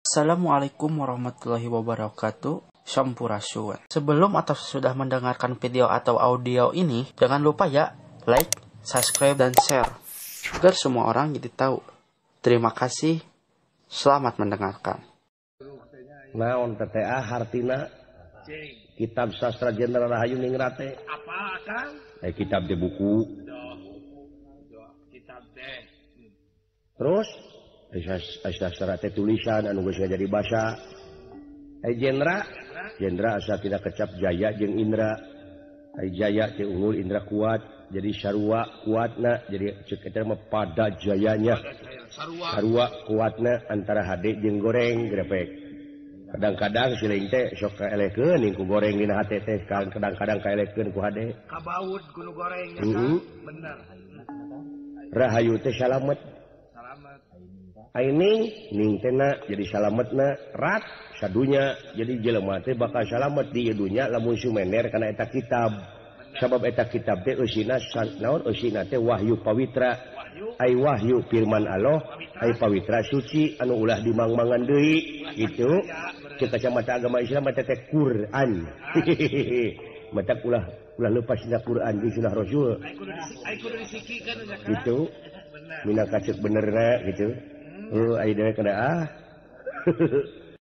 Assalamualaikum warahmatullahi wabarakatuh. Sampurasun. Sebelum atau sesudah mendengarkan video atau audio ini, jangan lupa ya like, subscribe, dan share agar semua orang jadi tahu. Terima kasih. Selamat mendengarkan. Naon TTA hartina kitab sastra Jenderal Rahayu Ningrat teh? Apa Kang? Kitab teh buku. Kitab teh. Terus sastra teh tulisan anu geus jadi basa. Jenra, Jenra asa tina kecap Jaya jeung Indra. Jaya teh unggul, Indra kuat, jadi sarua kuatna, jadi ceuk eta mah pada jayanya. Sarua kuatna antara hade jeung goreng grepek. Kadang-kadang siling teh sok kaelekeun ku goreng dina hate teh, kadang-kadang kaelekeun ku hade. Kabaud ku nu goreng nya. Bener. Rahayu teh salamet. Aini ning tena jadi salametna rat sadunya, jadi jelema teh bakal salamet di dunya lamun sumender kana eta kitab. Sabab eta kitab teh eusina naon eusina teh wahyu pawitra. Ai wahyu firman Allah, ai pawitra suci anu ulah dimangmangan deui gitu. Cek kacamata agama Islam mah teh Quran. Mata ulah ulah lepas dina Quran di sunah Rasul. Gitu. Minangka ceuk benerna gitu. Oh, ai dewe kana ah.